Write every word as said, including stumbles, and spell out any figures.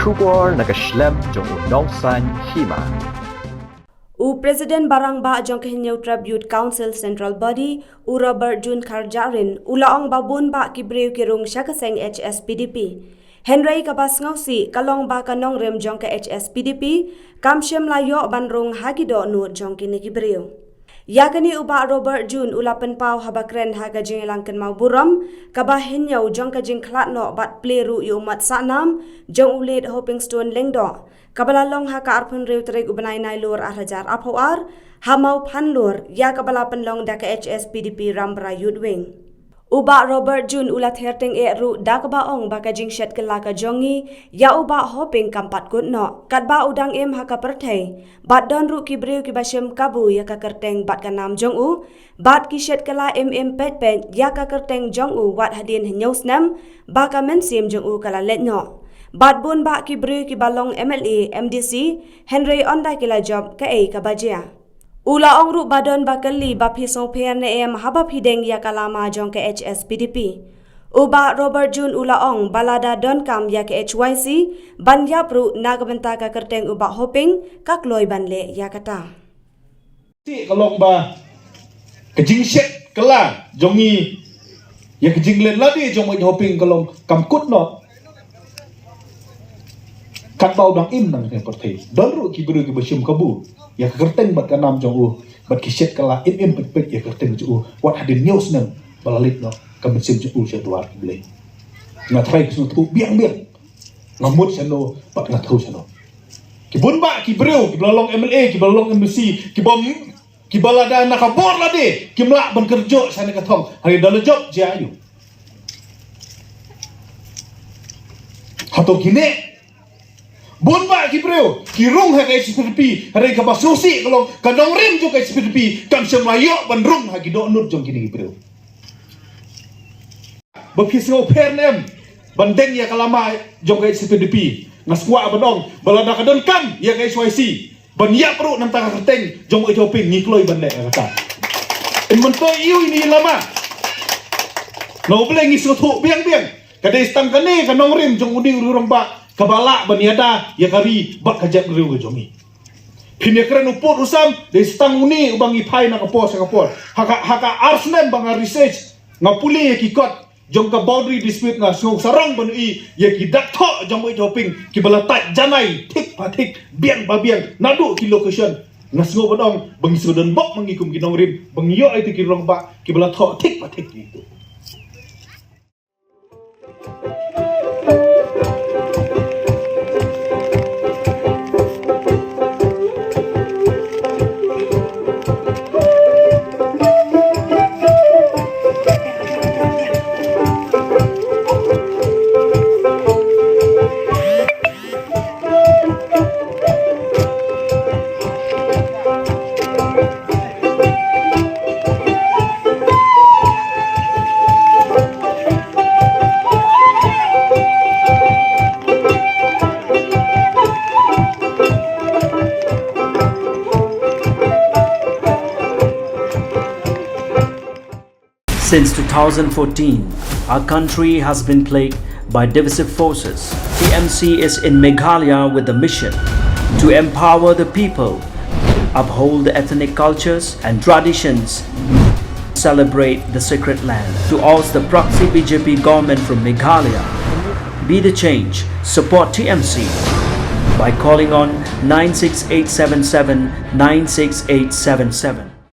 Khubor na ka shlem jong u Nongsaiñ Hima. U President Barangbah jong ka Hynñiewtrep Youth Council Central Body, u Robert June Kharjahrin, u la ong ba bun bah ki briew ki rung sha ka seng H S P D P. Hynrei kaba sngewsih ka long ba ka nongrim jong ka H S P D P kam shym la ïoh ban rung ha ki dohnud jong kine ki briew. Ïa kane u Bah Robert June u la pynpaw haba kren ha ka jingïalang kynmaw burom kaba hynñiew jong ka jingkhlad noh bad plie ruh ïa u mat sahnam jong u late Hopingstone Lyngdoh, kaba la long ha ka arphew hynriew tarik u bnai Nailur arhajar arphew ar, ha Mawphanlur, ïa kaba la pynlong da ka H S P D P Rambra Youth Wing. U Bah Robert June u la ther tyngeh ruh da kaba ong ba ka jingshet kylla ka jong ngi ïa u Bah Hoping kam pat kut noh, katba u dang im ha ka pyrthei bad don ruh ki briew kiba shim kabu ïa ka kyrteng bad ka nam jong u, bad ki shet kylla im im peit peit ïa ka kyrteng jong u wat hadien hynñiew snem ba ka mynsiem jong u ka la leit noh. Bad bun bah ki briew kiba long M L A, M D C, hynrei ynda ki la jop kaei kaba jia. U la ong ruh ba don ba kylli ba phi sngewpher ne em haba phi deng ïa ka lama jong ka H S P D P. U Bah Robert June u la ong ba lada donkam ïa ka H Y C ban ïap ruh na ka bynta ka kyrteng u Bah Hoping, ka kloi ban leh ïa kata. Te ka long ba ka jingshet kylla jong ngi ïa ka jingleh lade jong u Bah Hoping ka long kam kut noh. Katba u dang im na ka pyrthei, don ruh ki briew kiba shim kabu ïa ka kyrteng bad ka nam jong u, bad ki shet kylla im im peit peit ïa ka kyrteng jong u wat hadien hynñiew snem ba la leit noh ka mynsiem jong u sha dwar U Blei. Nga tharai ka sngewthuh biang biang. Nga mut shano bad nga thew shano. Ki bun bah ki briew kiba la long M L A, kiba la long M D C, kiba kiba lada na ka bor lade kim lah ban kyrjoh sha kane ka thong. Hynrei da la jop jia aïu? Hato kine bun bah ki briew ki rung ha ka H S P D P, hynrei kaba sngewsih ka long ka nongrim jong ka H S P D P kam shym la ïoh ban rung ha ki dohnud jong kine ki briew. Ba phi sngewpher ne em ban deng ïa ka lama jong ka H S P D P? Nga sngewkwah ban ong ba lada ka donkam ïa ka H Y C ban ïap ruh na ka bynta ka kyrteng jong u Bah Hoping, ngi kloi ban leh ïa kata. Ym myntoi ïa ine i lama. Na U Blei ngi sngewthuh biang biang. Ka dei tang kane ka nongrim jong une u rangbah kaba lah ban ïada ïa ka ri bad ka jaitbynriew ka jong ngi. Phin ïa kren u pud u sam, dei tang une uba ngi phai na ka por sha ka por. Ha ka, ha ka ar snem ba nga research, nga pule ïa ki kot jong ka boundary dispute, nga sngew sarong ban ïohi ïa ki dak thoh jong u Bah Hoping kiba la tait janai thik pa thik, biang pa biang, naduh ki location. Nga sngew ban ong ba ngi sngewdon bok ma ngi kum ki nongrim ba ngi ïoh ïa ki rangbah kiba la thoh thik pa thik ïa itu. Since two thousand fourteen, our country has been plagued by divisive forces. T M C is in Meghalaya with the mission to empower the people, uphold the ethnic cultures and traditions, celebrate the sacred land. To oust the proxy B J P government from Meghalaya, be the change, support T M C by calling on nine six eight seven seven nine six eight seven seven.